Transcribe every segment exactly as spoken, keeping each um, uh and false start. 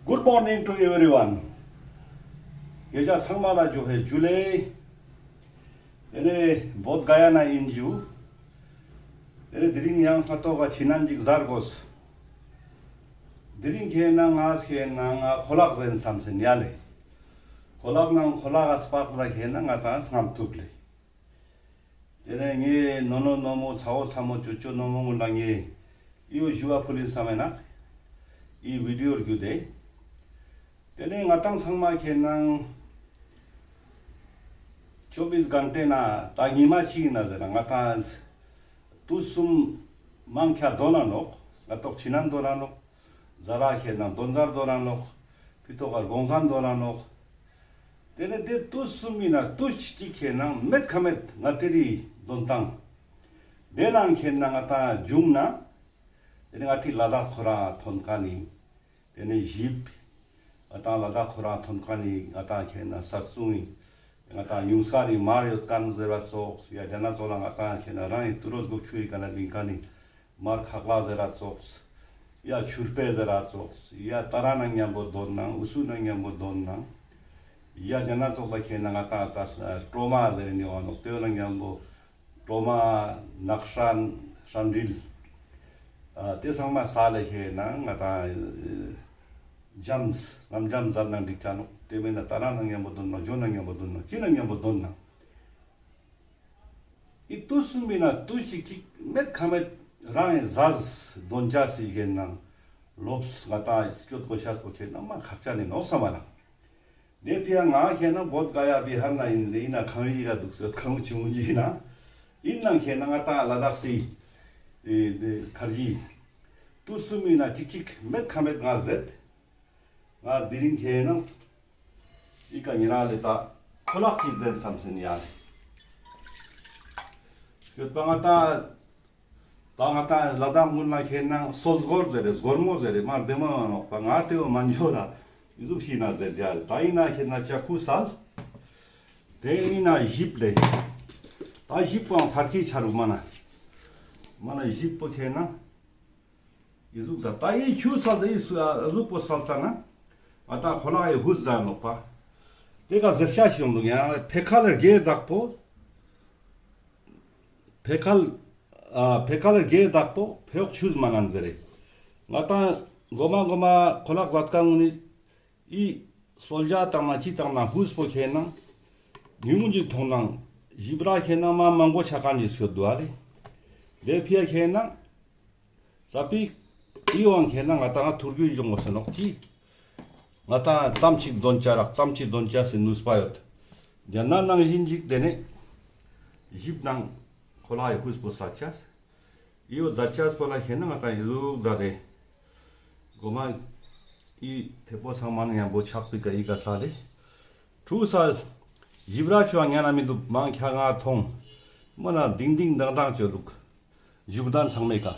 Good morning to everyone. ཉེ་རང་ཚང་མ་ལ་ཇུ་ལེ། ཏེ་ནེ་བོདྷ་ག་ཡ་ན་ཨིན་ཇུ། ཏེ་ནེ་དེ་རིང་ཡང་ང་ཏོག་ག་ཅི་ནང་ཅིག་ཟ་གོས། དེ་རིང་ཁེ་ན་ང་ཁེ་ན་ང་ཁོ་ལག་ཟེན་སམ་སེ་ཡ་ལེ། ཁོ་ལག་ནང་ཁོ་ལག་ག་སྤག་ལ་ཁེ་ན་ང་ཏང་སྔམ་ཐུག་ལེ། ཏེ་ནེ་ངའི་ནོ་ནོ་ནོ་མོ་ཚ་བོ་ཚ་མོ་ཅོ་ཅོ་ནོ་མོ་ངུན་ལ་ངའི་འི་བོ་ཞུ་བ་ཕུལ་ཨིན་སམ་མེ་ན། འི་བི་ཌི་ཡོ་རྒྱུད་དེ། ཏེ་ནེ་ང་ཏང་ཚང་མ་ཁེ་ན་ཅོ་བིས་གན་ཏེ་ན་ད་ཉི་མ་ཅིག་ན་ཟེར་ན་ང་ཏང་དུས་གསུམ་མང་ཁྱ་དོ་ན་ནོག། ང་ཏོག་ཅི་ནང་དོ་ན་ནོག། ཟ་ར་ཁེ་ན་དོན་ཟར་དོ་ན་ནོག། ཕི་ཏོག་ག་གོང་ཟན་དོ་ན་ནོག། ཏེ་ནེ་ཏེ་དུས་གསུམ་མི་ན་དུས་ཅིག་ཁེ་ན་མེད་ཁ་མེད་ང་ཏེ་རི་དོན་ཏང་། ཏེ་ནང་ཁེ་ན་ང་ཏང་བྱུང་ན། ཏེ་ནེ་ང་ཏི་ལ་དྭགས་ཁོ་རང་ཐོན་ཁན་ནི། ཏེ་ནེ་ཞིབ། ང་ཏང་ལ་དྭགས་ཁོ་རང་ཐོན་ཁན་ནི་ང་ཏང་ཁེ་ན་ས་ཙུང་ཨིན། ང་ཏང་ཉུང་སྐར་རི་མར་ཡོད་ཁན་ཟེར་བ་ཙོགས། ཡ་རྒྱ་ནག་ཙོགས་ལ་ང་ཏང་ཁེ་ན་རང་ཨིན་ཏུ་རོས་གོ་ཆུ་ཡི་ཀ་ན་ལིང་ཁན་ནི་མར་ཁག་ལ་ཟེར་བ་ཙོགས། ཡ་ཆུར་པེ་ཟེར་བ་ཙོགས། ཡ་ཏ་ར་ནང་ཉམ་པོ་དོན་ནང་། འུ་སུ་ནང་ཉམ་པོ་དོན་ནང་། ཡ་རྒྱ་ནག་ཙོགས་ལ་ཁེ་ན་ང་ཏང་ད་ཀྲོ་མ་ཟེར་ནི་བ་ནོག། ཏེ་བོ་ནང་ཉམ་པོ། གྲོ་མ། ནག་ཧྲན། ཧྲན་རིལ། ཨ་ཏེ་ཚང་མ་ས་ལེ་ཁེ་ན་ང་ཏང་ཇམས། ལམ་ཇམས་ཟ་ན་འགྲིག་ཅ་ནོག། ཏེ་མེན་ན་ཏ་ར་ནང་ཉམ་པོ་དོན་ན། ཇོ་ནང་ཉམ་པོ་དོན་ན། ཅི་ནང་ཉམ་པོ་དོན་ན། འི་དུས་གསུམ་མི་ན་དུས་ཅིག་ཅིག་མེད་ཁ་མེད་རང་ངི་ཟ་དོན་ཅ་སི་ཁེ་ན་ལོབས་ང་ཏང་སྐྱོད་གོ་ཤེས་པོ་ཁེ་ན་མ་ཁག་ཅན་ཨིན་ནོག་སམ་མེ་ན། ཏེ་ཕི་ཡ་ང་ཁེ་ན་བོདྷ་ག་ཡ་བི་ཧར་ན་ཨིན་ལེ། ཨིན་ན་ཁང་རི་ག་དུག་སེ་ཁང་ཆུང་ངུན་ཅིག་ཨིན་ན། ཨིན་ནང་ཁེ་ན་ང་ཏང་ལ་དྭགས་སི་ཨེ་ཁར་ཇི་དུས་གསུམ་མི་ན་ཅིག་ཅིག་མེད་ཁ་མེད་ང་ཟེར། ང་དེ་རིང་ཁེ་ན་འི་ཀ་ཉེ་རང་ལེ་ད་ཁོ་ལག་ཅིག་ཟེན་སམ་སེ་ཡ་ལེ། ཡོད་པ་ང་ཏང་ད་ང་ཏང་ལ་དྭགས་ངུན་ལ་ཁེ་ན་སོལ་སྒོར་ཟེར་རེ། སྒོར་མོ་ཟེར་རེ། མ་བདེ་མོ་ཡོང་ནོག་པ། ང་ཏེ་བོ་མན་ཆོ་ར་འི་ཟུག་ཤིག་ན་ཟེར་ཏེ་ཡ་ལེ། ད་ཨིན་ན་ཁེ་ན་ཅ་ཁུ་སལ། ཏེ་ཨིན་ན་ཞིབ་ལེ། ད་ཞིབ་པོའང་སལ་ཁན་ཆ་རུག་མ་ན། མ་ན་ཞིབ་པོ་ཁེ་ན། འི་ཟུག་ད་ད་འི་ཆུ་སལ་ད་འི་སུ་ཨ་ཟུག་པོ་སལ་ཙ་ན། ང་ཏང་ཁོ་ལག་གི་ཧུས་ཟ་ནོག་པ། ཏེ་ཀ་ཟེར་ཤ་ཤིག་ཡོང་དུག་ཡ། ཕེ་ཁལ་རྒྱས་དག་པོ། ཕེ་ཁལ། ཨ་ཕེ་ཁལ་རྒྱས་དག་པོ་ཕེ་འོག་ཆུས་མ་ནན་ཟེར་རེ། ང་ཏང་གོ་མ་གོ་མ་ཁོ་ལག་ཟ་ཁན་ངུན་ནི་འི་སོལ་ཇ་ཏང་ན་ཅི་ཏང་ན་ཧུས་པོ་ཁེ་ན་ཉུང་ངུན་ཅིག་ཐོང་ནང་ཞིབ་ར་ཁེ་ན་མ་མང་པོ་ཆ་ཁན་ཅིག་སྐྱོད་དུག་ཨ་ལེ། ཏེ་ཕི་ཡ་ཁེ་ན་ས་པིག་འི་བོའང་ཁེ་ན་ང་ཏང་ཐུར་རྒྱུ་ཡོང་གོས་ཟེར་ནོག་ཅི། ང་ཏང་ཙམ་ཅིག་དོན་ཅ་རག་ཙམ་ཅིག་དོན་ཅ་སི་ནུས་པ་ཡོད། རྒྱ་ནག་ནང་བཞིན་ཅིག་ཏེ་ནེ་ཞིབ་ནང་ཁོ་ལག་གི་ཧུས་པོ་སལ་ཅ། འི་བོ་ཛད་ཅས་པོ་ལ་ཁེ་ན་ང་ཏང་འི་ཟུག་ཛད་དེ། གོ་མ་འི་ཐེ་པོ་ཚང་མ་ནི་ཉམ་པོ་ཆག་པི་ཀ་འི་ཀ་སལ་ལེ། ཁྲུ་སལ། ཞིབ་ར་ཆུ་ཉན་ན་མི་དུག་མང་ཁྱ་ང་ཐོང་། མ་ན་ལྡིང་ལྡིང་དང་དང་ཅོ་དུག། ཞུགས་དང་ཚང་མའི་ཀ།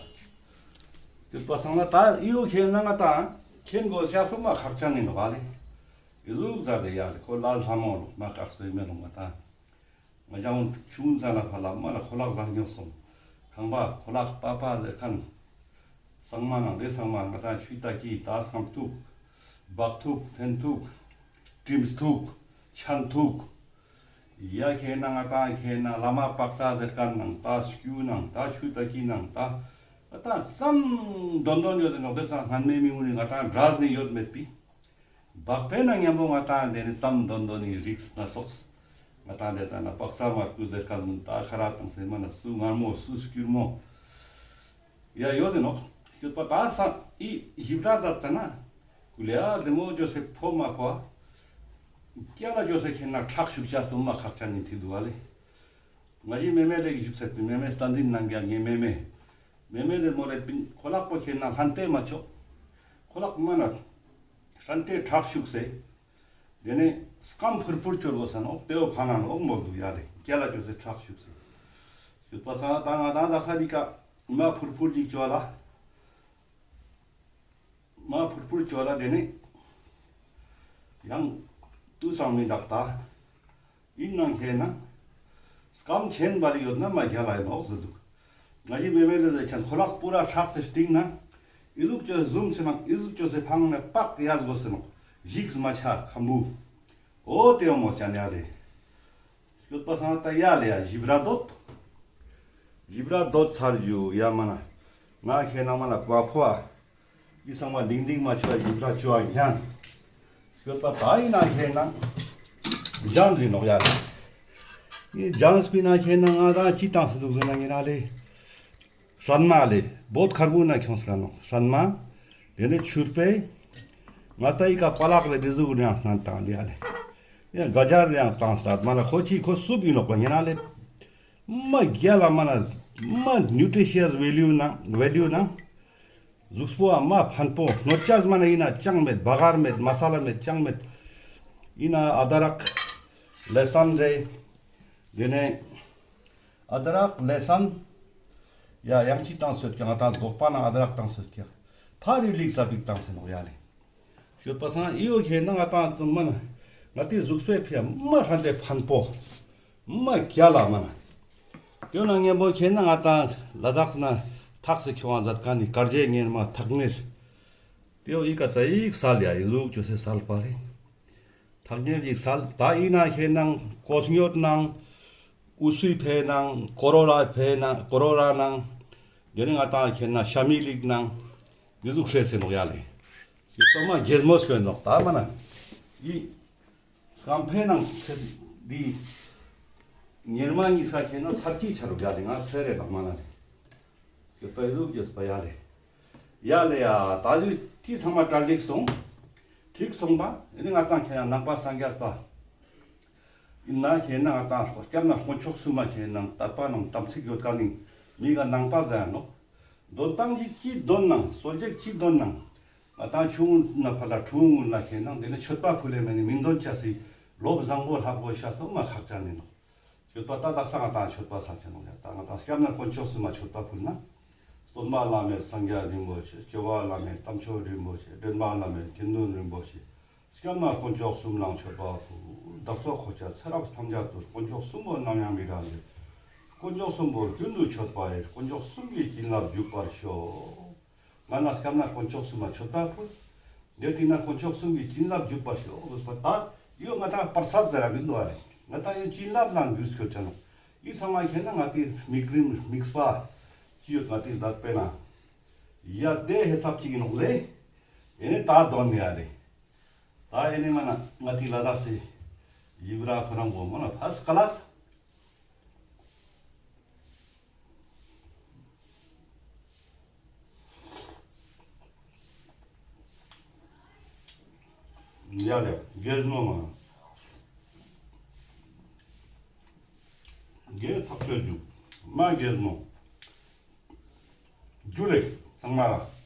ཡོད་པ་སང་ན་ད་འི་བོ་ཁེ་ན་ང་ཏང་ཁེན་གོ་ཤ་ཕུ་མ་ཁག་ཅན་ཨིན་ནོག་ལེ། འི་ཟུག་ཛད་དེ་ཡ་ལེ། ཁོ་ལ་ལྷ་མོ་ལོ་མ་ཀག་སོ་མེ་ལོ་ང་ཏང་། ང་ཞའོ་ཆུང་ཙ་ན་ཕ་ལ་མ་ལ་ཁོ་ལག་ཟ་ཉོག་སོང་། ཁང་པ་ཁོ་ལག་པ་པ་ལེ་ཁན། སང་མ་ནང་དེ་སང་མ་ང་ཏང་ཆུ་ཏ་ཀི་ད་སང་ཐུག། བག་ཐུག་ཐེན་ཐུག། ཀྲིམས་ཐུག། ཆན་ཐུག། ཡ་ཁེ་ན་ང་ཏང་ཁེ་ན་བླ་མ་པག་ཙ་ཟེར་ཁན་ནང་ད་སྐྱུ་ནང་ད་ཆུ་ཏ་ཀི་ནང་ད་ང་ཏང་ཙམ་དོན་དོན་ཡོད་དེ་ནོག་དེ་ཙང་སྔན་མེ་མི་ངུན་ནི་ང་ཏང་འདྲ་ནི་ཡོད་མེད་པི། བག་ཕེ་ན་ཉམ་པོ་ང་ཏང་དེ་ནི་ཙམ་དོན་དོན་ནི་རིགས་ན་སོགས། ང་ཏང་དེ་ཙ་ན་པག་ཙ་མར་ཀུ་ཟེར་ཁན་ནི་ད་ཁ་ར་དང་སེ་མ་ན་སུ་ངར་མོ་སུ་སྐྱུར་མོ། ཡ་ཡོད་དེ་ནོག། སྐྱོད་པ་ད་ས་འི་ཞིབ་ར་ཛད་ཙ་ན། ཀུ་ལེ་ཨ་དེ་མོ་ཅོ་སེ་ཕོ་མ་ཕོ་ཨ། ཀྱ་ལ་ཅོ་སེ་ཁེ་ན་ཁྲག་ཤུགས་ཆ་སྟོང་མ་ཁག་ཅན་ནི་ཐི་དུག་ཨ་ལེ། ང་ཞི་མེ་མེ་ལེ་གི་ཞུགས་སེ་མེ་མེ་སྟན་འཛིན་ནང་ག་ངའི་མེ་མེ། མེ་མེ་ལེ་མོ་ལེ་པིན་ཁོ་ལག་པོ་ཁེ་ན་ལྷན་ཏེ་མ་ཆོག། ཁོ་ལག་མ་ན། ཧྲན་ཏེ་ཁྲག་ཤུགས་སེ། དེ་ནས་སྐམ་ཕུར་ཕུར་ཅོ་དགོས་ས་ནོག། དེ་བོ་ཕ་ན་ནོག་མོལ་དུག་ཡ་ལེ། ཀྱ་ལ་ཅོ་སེ་ཁྲག་ཤུགས་སེ། ཡོད་པ་ས་ད་ང་ད་ད་ས་འི་ཀ་མ་ཕུར་ཕུར་ཅིག་ཅོ་ལ། མ་ཕུར་ཕུར་ཅོ་ལ་དེ་ནས་ཡང་དུས་སང་མི་དག་ད། ཨིན་ནང་ཁེ་ན། སྐམ་ཆེན་པར་ཡོད་ན་མ་རྒྱལ་ལ་ཡིན་ནོག་ཟེར་དུག། ང་ཞི་མེ་མེ་ལེ་ལེ་ཆན་ཁོ་ལག་པུ་ར་ཁྲག་སེ་སྟིང་ན། ཨི་ཟུག་ཅོས་ཟུམ་སེ་ནོག། ཨི་ཟུག་ཅོས་སེ་ཕང་ནེ་པག་ཡ་གོས་སེ་ནོག། ཞིག་མ་ཆ་ཁམ་བུ། འོ་ཏེ་མོ་ཅན་ཡ་ལེ། སྐྱོད་པ་སང་ད་ཡ་ལེ་ཡ་ཞིབ་ར་དོད། ཞིབ་ར་དོད་ཚར་རྒྱུ་ཡ་མ་ན། ང་ཁེ་ན་མ་ན་བ་ཕོ་ཨ། ཨི་ཚང་མ་ལྡིང་ལྡིང་མ་ཆོ་ཞིབ་ར་ཆོ་ཨ་ཉན། སྐྱོད་པ་ད་ཨིན་ན་ཁེ་ན། ཇམ་ཟིན་ནོག་ཡ་ལེ། ཨི་ཇམ་སྤི་ན་ཁེ་ན་ང་ད་ཅི་ཏང་སེ་དུག་ཟེར་ན་ཨིན་ན་ལེ། སྲན་མ་ལེ། བོད་ཁར་བུ་ན་ཁྱོངས་ལ་ནོག་སྲན་མ། ཏེ་ནེ་ཆུར་པེ། ང་ད་ཨི་ཀ་པ་ལག་ལེ་ཏེ་ཟུག་རེ་ཡང་སྣན་ཏང་ལེ་ཡ་ལེ། ཡ་ག་ཇར་རེ་ཡང་ཏང་སྟ་མ་ན་ཁོ་ཅི་ཁོ་སུབ་ཨིན་ནོག་པ་ཉེ་ན་ལེ། མ་རྒྱལ་ལ་མ་ན་མ་ནིའུ་ཊི་རི་ཤི་ཡས་ཝེ་ལུ་ན་ཝེ་ལུ་ན། གཟུགས་པོ་ཨ་མ་ཕན་པོ་སྣོད་ཆས་མ་ན་ཨིན་ན་ཅང་མེད། བ་གར་མེད། མ་ས་ལ་མེད། ཅང་མེད། ཨིན་ན་ཨ་ད་རག་ལེ་སན་རེ། ཏེ་ནེ་ཨ་ད་རག་ལེ་སན། ཡ་ཡང་ཅི་ཏང་སོད་ཀྱང་ང་ཏང་སྒོག་པ་ན་ཨ་ད་རག་ཏང་སོད་ཀྱང་ཕ་རི་ལིག་ས་པིག་ཏང་སེ་ནོག་ཡ་ལེ། ཡོད་པ་སང་ཨི་ཡོ་ཁེ་ན་ང་ཏང་མ་ན་ང་ཏི་གཟུགས་པོའི་ཕི་ཡ་མ་ཧྲན་ཏེ་ཕན་པོ། མ་རྒྱལ་ལ་མ་ན། ཏེ་ན་ངན་པོ་ཁེ་ན་ང་ཏང་ལ་དྭགས་ན་ཐག་སེ་ཁྱོང་ང་མཛད་ཁན་ནི་དཀར་རྗེ་ངན་མ་ཐག་མེར། ཏེ་ཡོ་ཨི་ཀ་ཙ་ཡིག་སལ་ཡ་ཨི་ཟུག་ཅོས་སེ་སལ་པ་རེ། ཐག་ཉེ་ཞིག་སལ་ད་ཨིན་ན་ཁེ་ན་ཀོ་སྙོད་ནང་། ཨུ་སུའི་ཕེ་ནང་། ཀོ་རོ་ར་ཕེ་ནང་། ཀོ་རོ་ར་ནང་། ཏེ་ནེ་ང་ཏང་ཁེ་ན་ཤ་མི་ལིག་ནང་། ཏེ་ཟུག་ཤེས་སེ་ནོག་ཡ་ལེ། ཏེ་ཚང་མ་རྒྱལ་མོ་སྐྱོན་ནོག་ད་མ་ན། ཨི་སྐམ་ཕེ་ནང་ཚེ་འདི་ཉེར་མ་ཉིས་ཀ་ཁེ་ན་ཚར་གྱི་ཆ་རུ་ཡ་ལེ། ང་ཚེ་རེ་ནོག་མ་ན་ལེ། སྐྱོད་པ་ཨི་ཟུག་ཅོས་པ་ཡ་ལེ། ཡ་ལེ་ཡ། ད་ལུ་ཏེ་ཚང་མ་གྲ་འགྲིག་སོང་། འགྲིག་སོང་པ། ཨེ་ནི་ང་ཏང་ཁེ་ན་ནང་པ་སངས་རྒྱས་པ། ཨིན་ན་ཁེ་ན་ང་ཏང་སྐྱབས་གནས་དཀོན་མཆོག་གསུམ་མ་ཁེ་ན་དད་པ་ནང་དམ་ཚིག་ཡོད་ཁན་ནི་མི་ག་ནང་པ་ཟེར་ནོག། དོན་ཏང་ཅིག་ཅི་དོན་ནང་གསོལ་ཇ་ཅི་དོན་ནང་། ང་ཏང་ཆུང་ངུན་ན་ཕར་ལ་ཁྲུང་ངུན་ལ་ཁེ་ན་ཏེ་ནེ་མཆོད་པ་ཕུལ་ལེ་མེ་ནི་མིང་དོན་ཅ་སི་ལོབ་བཟང་པོ་ལྷག་པོ་ཤ་སོ་མ་ཁག་ཅན་ནི་ནོག། ཡོད་པ་ད་དག་ས་ང་ཏང་མཆོད་པ་ས་ཆ་ནོག་ཡ། ད་ང་ཏང་སྐྱབས་གནས་དཀོན་མཆོག་གསུམ་མ་མཆོད་པ་ཕུལ་ན། སྟོན་པ་བླ་མེད་སངས་རྒྱས་རིན་པོ་ཆེ། སྐྱོབ་པ་བླ་མེད་དམ་ཆོས་རིན་པོ་ཆེ། འདྲེན་པ་བླ་མེད་དགེ་འདུན་རིན་པོ་ཆེ། སྐྱབས་གནས་དཀོན་མཆོག་གསུམ་ལ་མཆོད་པ་ཕུལ། བདག་སོགས་འཁོར་བཅས་ཚེ་རབས་ཐམས་ཅད་དུ། དཀོན་མཆོག་གསུམ་པོ་ནམ་ཡང་མི་བྲལ་བའི། དཀོན་མཆོག་གསུམ་པོ་རྒྱུན་དུ་མཆོད་པ་ཡིས། དཀོན་མཆོག་གསུམ་གྱི་བྱིན་རླབས་འཇུག་པར་ཤོག། ང་ན་སྐྱབས་གནས་དཀོན་མཆོག་གསུམ་མ་མཆོད་པ་ཕུལ། ཏེ་ནེ་དཀོན་མཆོག་གསུམ་གྱི་བྱིན་རླབས་འཇུག་པར་ཤོག་ཟེར་པ་ད་ཡོ་ང་ཏང་པར་ཚད་ཟེར་ར་མི་འདུག་ཨ་རེ། ང་ཏང་ཡོ་བྱིན་རླབས་ནང་འདུས་ཁྱོད་ཅན་ནོག། ཨི་ཚང་མ་ཁེ་ན་ང་ཏི་དམིགས་རིམ་དམིགས་པ་ཅི་ཡོད་ང་ཏི་ལ་དཔེ་ན་ཡ་ཏེ་ཧེ་སབ་ཅིག་ཨིན་ནོག་ལེ། ཨེ་ནི་ད་དོན་ནི་ཨ་རེ། ད་ཨེ་ནི་མ་ན་ང་ཏི་ལ་དྭགས་སི་ཞིབ་ར་ཁོ་རང་བོ་མ་ན་ཕརསྟ་ཀ་ལཱས། ཡ་ལེ། རྒྱལ་མོ་མ། རྒྱལ་ཐག་ཆོད་རྒྱུ། མ་རྒྱལ་མོ། རྒྱུ་ལེ། ཚང་མ་ལ།